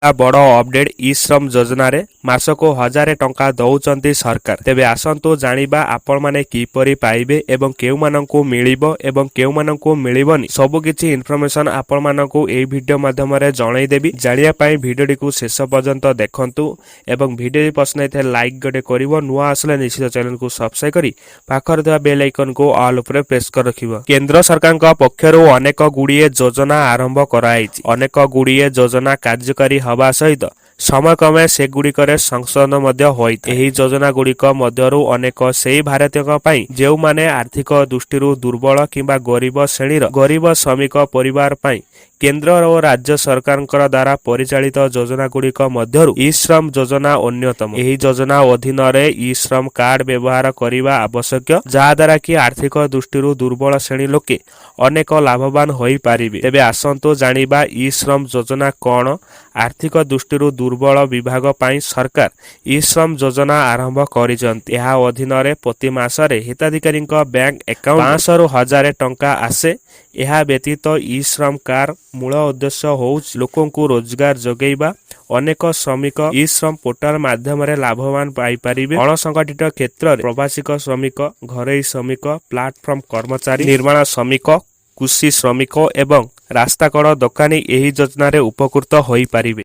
ବଡ଼ ଅପଡେଟ୍, ଇ ଶ୍ରମ ଯୋଜନାରେ ମାସକୁ 1000 ଟଙ୍କା ଦେଉଛନ୍ତି ସରକାର। ତେବେ ଆସନ୍ତୁ ଜାଣିବା ଆପଣମାନେ କିପରି ପାଇବେ ଏବଂ କେଉଁମାନଙ୍କୁ ମିଳିବ ଏବଂ କେଉଁମାନଙ୍କୁ ମିଳିବନି। ସବୁ କିଛି ଇନଫର୍ମେସନ ଆପଣମାନଙ୍କୁ ଏହି ଭିଡ଼ିଓ ମାଧ୍ୟମରେ ଜଣାଇଦେବି। ଜାଣିବା ପାଇଁ ଭିଡ଼ିଓଟିକୁ ଶେଷ ପର୍ଯ୍ୟନ୍ତ ଦେଖନ୍ତୁ ଏବଂ ଭିଡ଼ିଓ ଯଦି ପସନ୍ଦ ହେଇଥାଏ, ଲାଇକ୍ ଗୋଟେ କରିବ। ନୂଆ ଆସିଲେ ନିଶ୍ଚିତ ଚ୍ୟାନେଲକୁ ସବସ୍କ୍ରାଇବ୍ କରି ପାଖରେ ଥିବା ବେଲ୍ ଆଇକନକୁ ଅଲ୍ ଉପରେ ପ୍ରେସ୍ କରି ରଖିବ। କେନ୍ଦ୍ର ସରକାରଙ୍କ ପକ୍ଷରୁ ଅନେକ ଗୁଡ଼ିଏ ଯୋଜନା ଆରମ୍ଭ କରାଯାଇଛି। ଅନେକ ଗୁଡ଼ିଏ ଯୋଜନା କାର୍ଯ୍ୟକାରୀ ହେବା ସହିତ ସମୟକ୍ରମେ ସେଗୁଡ଼ିକରେ ସଂଶୋଧନ ମଧ୍ୟ ହୋଇଥାଏ। ଏହି ଯୋଜନା ଗୁଡ଼ିକ ମଧ୍ୟରୁ ଅନେକ ସେଇ ଭାରତୀୟଙ୍କ ପାଇଁ, ଯେଉଁମାନେ ଆର୍ଥିକ ଦୃଷ୍ଟିରୁ ଦୁର୍ବଳ କିମ୍ବା ଗରିବ ଶ୍ରେଣୀର ଗରିବ ଶ୍ରମିକ ପରିବାର ପାଇଁ। କେନ୍ଦ୍ର ଓ ରାଜ୍ୟ ସରକାରଙ୍କ ଦ୍ୱାରା ପରିଚାଳିତ ଯୋଜନା ଗୁଡ଼ିକ ମଧ୍ୟରୁ ଇ ଶ୍ରମ ଯୋଜନା ଅନ୍ୟତମ। ଏହି ଯୋଜନା ଅଧୀନରେ ଇ ଶ୍ରମ କାର୍ଡ ବ୍ୟବହାର କରିବା ଆବଶ୍ୟକ, ଯାହାଦ୍ୱାରା କି ଆର୍ଥିକ ଦୃଷ୍ଟିରୁ ଦୁର୍ବଳ ଶ୍ରେଣୀ ଲୋକେ ଅନେକ ଲାଭବାନ ହୋଇପାରିବେ। ତେବେ ଆସନ୍ତୁ ଜାଣିବା ଇ ଶ୍ରମ ଯୋଜନା କଣ? ଆର୍ଥିକ ଦୃଷ୍ଟିରୁ ଦୁର୍ବଳ ବିଭାଗ ପାଇଁ ସରକାର ଇ ଶ୍ରମ ଯୋଜନା ଆରମ୍ଭ କରିଛନ୍ତି। ଏହା ଅଧୀନରେ ପ୍ରତି ମାସରେ ହିତାଧିକାରୀଙ୍କ ବ୍ୟାଙ୍କ ଆକାଉଣ୍ଟ 500ରୁ 1000 ଟଙ୍କା ଆସେ। ଏହା ବ୍ୟତୀତ ଇ ଶ୍ରମ କାର୍ଡ ମୂଳ ଉଦ୍ଦେଶ୍ୟ ହେଉଛି ଲୋକଙ୍କୁ ରୋଜଗାର ଯୋଗାଇବା। ଅନେକ ଶ୍ରମିକ ଇ ଶ୍ରମ ପୋର୍ଟାଲ ମାଧ୍ୟମରେ ଲାଭବାନ ପାଇପାରିବେ। ଅଣସଂଗଠିତ କ୍ଷେତ୍ରରେ ପ୍ରବାସୀ ଶ୍ରମିକ, ଘରୋଇ ଶ୍ରମିକ, ପ୍ଲାଟଫର୍ମ କର୍ମଚାରୀ, ନିର୍ମାଣ ଶ୍ରମିକ, କୃଷି ଶ୍ରମିକ ଏବଂ ରାସ୍ତାକଡ଼ ଦୋକାନୀ ଏହି ଯୋଜନାରେ ଉପକୃତ ହୋଇପାରିବେ।